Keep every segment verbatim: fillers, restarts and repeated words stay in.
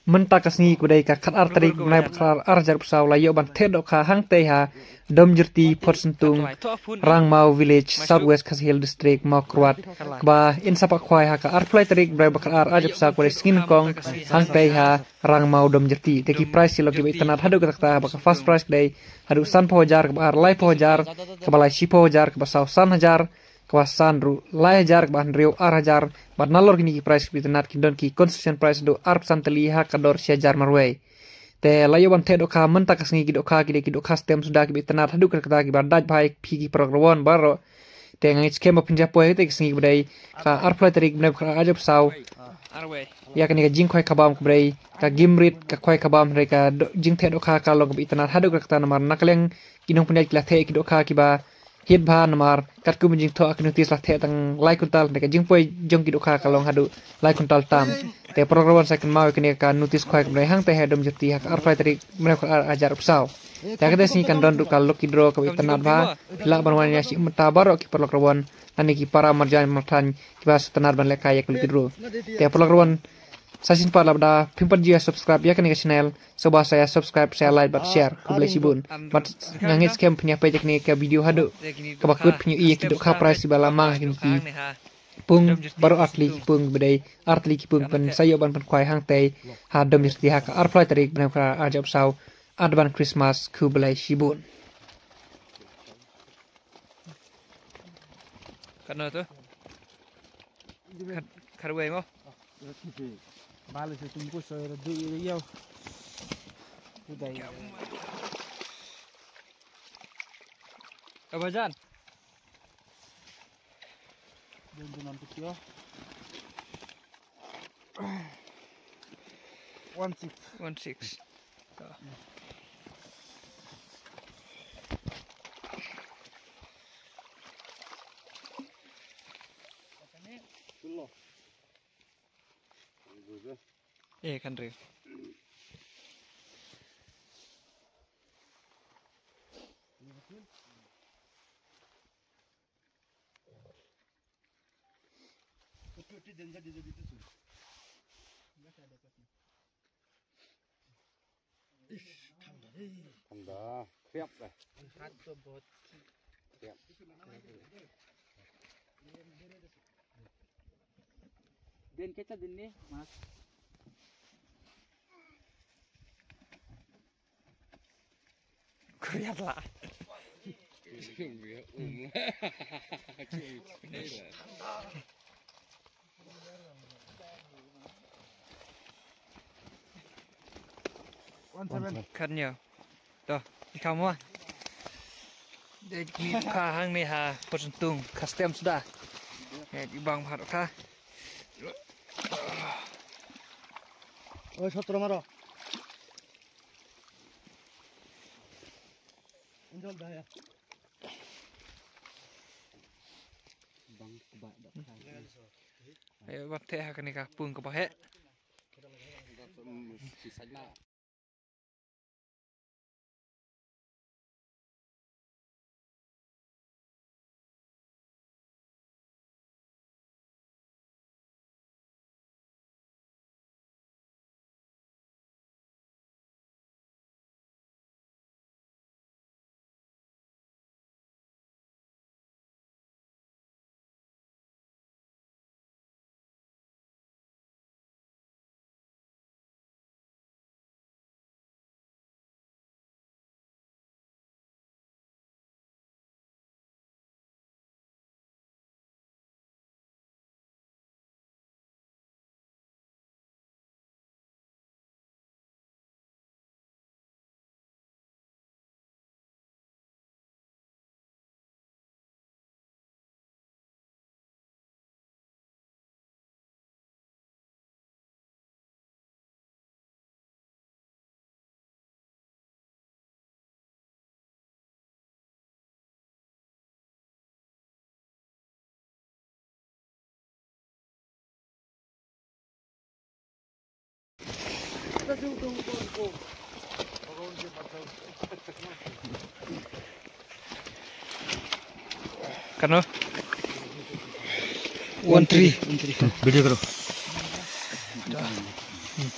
Mynta ka sngi kaba dei ka khatar tarik bnai ba khatar ar hajar arphew saw la ïoh ban theh dohkha hangtei ha Domjyrti Photsyntung, Rangmaw Village, South West Khasi Hills District, Mawkyrwat, kaba yn sa pah khwai ha ka arphew lai tarik bnai ba khatar ar hajar arphew saw kaba dei sngi nyngkong hangtei ha Rangmaw Domjyrti. Te ki prize ki long kiba itynnad haduh katta katta, ba ka first prize ka dei haduh sanphew hajar, kaba ar laiphew hajar, kaba lai shiphew hajar, kaba saw san hajar, kaba san ruh lai hajar, kaba hynriew ar hajar. Bad nalor kine ki prize kiba itynnad kin don ki consolation prize haduh arphew san tylli ha ka dor shi hajar marwei. Te la ïoh ban theh dohkha mynta ka sngi, ki dohkha ki dei ki dohkha stem suda kiba itynnad haduh katta katta, kiba dait bha ïa phi ki paralok rawon baroh. Te nga ngeit skhem ba phin ïa poi ha katei ka sngi kaba dei ka arphew lai tarik bnai ba khatar ar hajar arphew saw ïa kane ka jingkhwai khabam kaba dei ka gimrit ka khwai khabam, hynrei ka do-, jingtheh dohkha ka long kaba itynnad haduh katta katta namar na ka liang ki nongpynïaid ki la theh ki dohkha kiba hit bha namar katkum jingthoh ka notice la theh tang lai kuntal, hynrei ka jingpoi jong ki dohkha ka long haduh lai kuntal tam. Te paralok rawon sa kynmaw ïa kane ka notice khwai kaba dei hangtei ha Domjyrti ha ka arphew lai tarik bnai ba khatar ar hajar arphew saw. Te ha katei ka sngi kan don ruh ka lucky draw kaba itynnad bha. Phi lah ban wan ïa shi mynta baroh ki paralok rawon lane ki para marjan marthaiñ kiba sngewtynnad ban lehkai ïa ka lucky draw. Te paralok rawon, sa shisien pat lada phim pat ju ïa subscribe ïa kane ka channel, sngewbha sa ïa subscribe, sa ïa like bad share. Khublei shibun. Bad nga ngeit skhem phin ïa peit ïa kane ka video haduh kaba kut, phin ïohi ïa ki dohkha prize kiba la mang ha kine ki pung baroh, ar tylli ki pung ba dei, ar tylli ki pung pynsa ïoh ban pynkhwai hangtei ha Domjyrti ha ka arphew lai tarik bnai ba khatar ar hajar arphew saw. Advance Christmas, khublei shibun. Katno tu? Kat, kat wei mo? Bale se tumko so era du era yau. Udah ya. Apa jan? Dun dun nanti kyo. One six. One six. Eh, kan rih. Ish, ঠান্ডা রে। ঠান্ডা, kriap dah. Hat to bot. Kriap. Din kita din ni, Mas. Kriap lah. Kan ïa. To, i kam wa. Dei kine ka hangne ha Photsyntung, ka stem suda. Eh, i bang bha ka. Oi, sotro maro. Injol da ya. Bang ba da. Eh, bang te ha kane ka pung ka ba he. Kano? One three. Video karo. Hmm.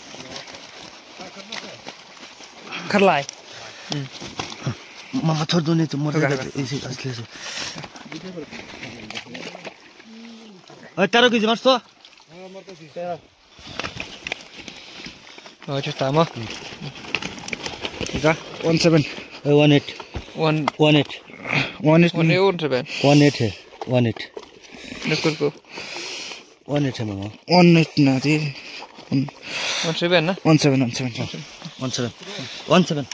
Kharlai. Hmm. Mama, छोड़ दो, नहीं तो मर जाएगा। इसे असली से। ओए, तेरह केजी मार तो। Oh, cerita mah. Tiga. One seven. Eh, one eight. One. One eight. One eight. One eight, one seven. One eight hai. One eight. Dekho, dekho. One eight hai, mama. One eight na di. One seven na? One seven, one seven. One seven. One seven.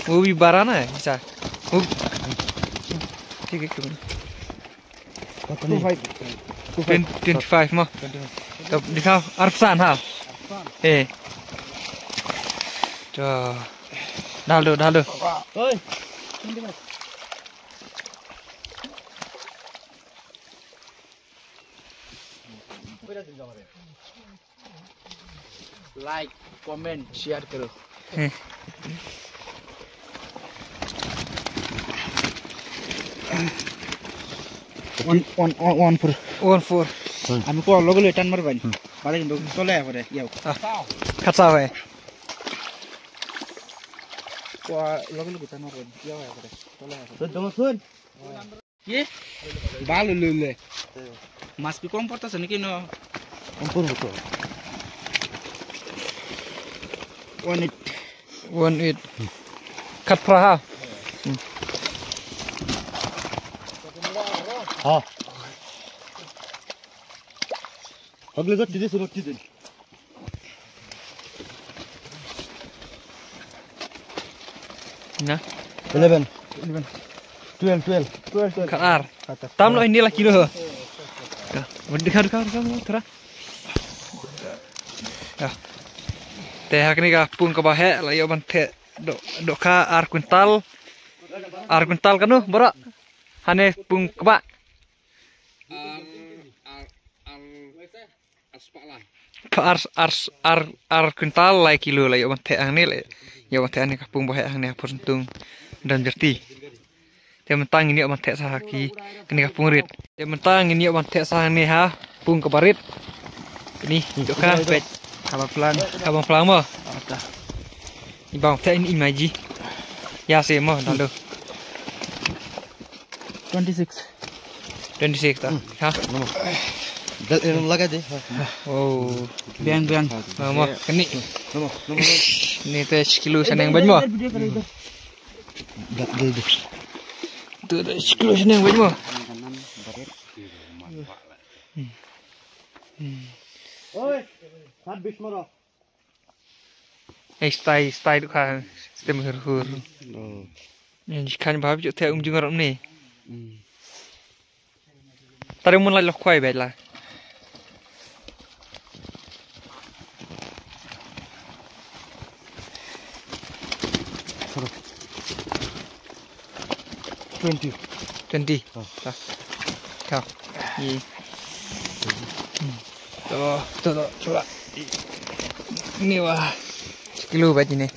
वो भी बारह ना है, ऐसा। वो ठीक है, क्यों नहीं? Twenty, twenty five mo. Tab dikha arpsan ha. Eh. To. Dal do, dal do. Like, comment, share karo. Hmm. One, one, one, one four. One four. Ami ko logo le tan mar ban. Hmm. Bale ndo tole ya pore, yau. Ah. Khatsa hai. Ko logo le tan mar ban. Yau ya pore. Tole ya pore. Sun, tunggu sun. Ye? Balu lule. Mas pi kompor ta sene kino. Kompor betul. One eight. One eight. Khat phra ha. Ha. Agle jat tidi sunu tidi. Na? Eleven. Eleven. Twelve, twelve. Twelve, twelve. Khat ar. Khat ar. Tam lo ini laki lo. Ka. Dikha, dikha, dikha, dikha. Ya. Te hakni ka pung kaba heh la ïoh ban theh dohkha ar quintal. Ar quintal kano, bro? Hane pung kaba. Ar, ar, ar, ar spah lai. Ar, ar, ar, ar quintal lai kilo la ïoh ban theh hangne la. Ïoh ban theh hangne ka pung ba heh hangne ha Pyrshang Tung Dam Jyrti. Te mynta ngin ïoh ban theh sa ha ki kane ka pung rit. Te mynta ngin ïoh ban theh sa hangne ha pung kaba rit. Ini dohkha peit. Kaba plang. Kaba plang mo. Ata. Ibang theh ini imaji. Ya se mo dalu. Twenty six. Twenty six ta. Hmm. Ha? Namo. Bel, eh, laga de. Ha. Oh. Biang, biang. Namo. Kani. Namo, namo, namo. Ni te sekilo shaneng baj mo. Bel, bel, bel. Tu te sekilo shaneng baj mo. Hmm. Hmm. Oi, sabis maro. Ei, stai, stai dohkha, stem hur hur. Oh. Ni kan bab ju te um jung ram ni. Hmm. Tare mun lai lok khwai bai la. Twenty. Twenty. Oh. Ta. Ka. Ye. Hmm. To, to, to, coba. Ini wah. Sekilo baju ni.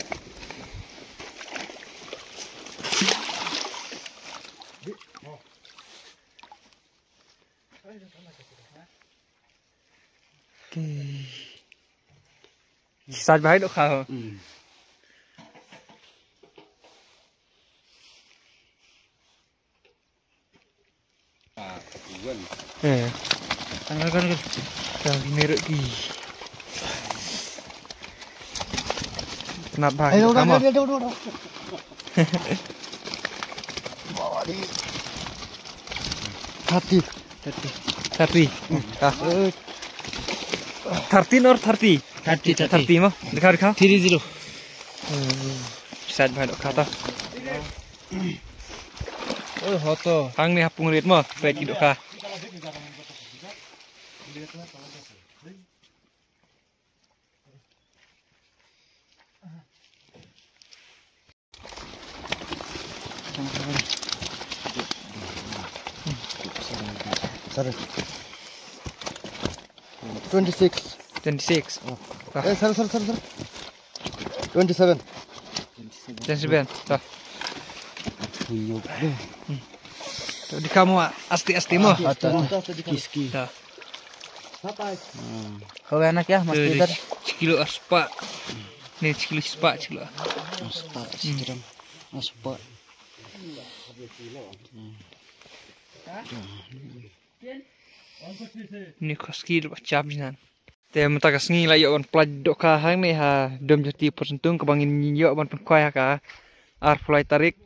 Okay. Sat bahai dohkha. Hmm. Eh. Kan, kan, kan, kan. Kan, ini rek ki. Penat bah. Ayo, kita udah, udah, udah, udah. Bawa di. Thirty. Thirty. Thirty. Ah. Thirteen or thirty? Thirty, thirty. Thirty mo. Dekha, dekha. Three zero. Hmm. Sat bah dohkha ta. Oh, hoto. Hangne ha pung rit mo, peit ki dohkha. Sorry. Twenty six. Twenty six. Oh. Eh, sorry, sorry, sorry, sorry. Twenty-seven. Twenty-seven. Dah. Punyuk. Tuh, di kamu, ah, asti-asti mo. Kiski. Dah. Kau anak ya, Mas Tuh, Peter. Sekilo aspa. Ni sekilo aspa, sekilo. Aspa, siram. Aspa. Ni koski dep chap jinan. Te mynta ka sngi la ïoh ban pynlait dohkha hangne ha Dom Jyrti Pyrsentung kaba ngin ïoh ban pynkhwai ha ka arphew lai tarik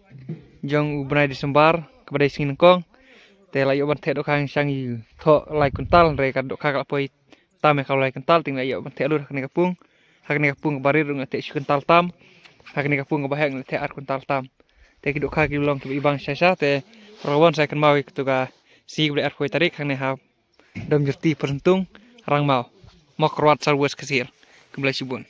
jong u bnai December kaba dei sngi nyngkong. Te la ïoh ban theh dohkha shang ïa thoh lai kuntal hynrei ka dohkha ka la poi tam ïa ka lai kuntal te ngi la ïoh ban theh lut ha kane ka pung. Ha kane ka pung kaba rit ruh ngi la theh shi kuntal tam. Ha kane ka pung kaba heh ngi la theh ar kuntal tam. Te ki dohkha ki long kiba ibang shisha te para wan sa kynmaw ïa katu ka sngi kaba dei arphew tarik hangne ha Dom Jyrti Pyrsentung, Rangmaw, Mawkyrwat, South West Khasi Hills. Khublei shibun.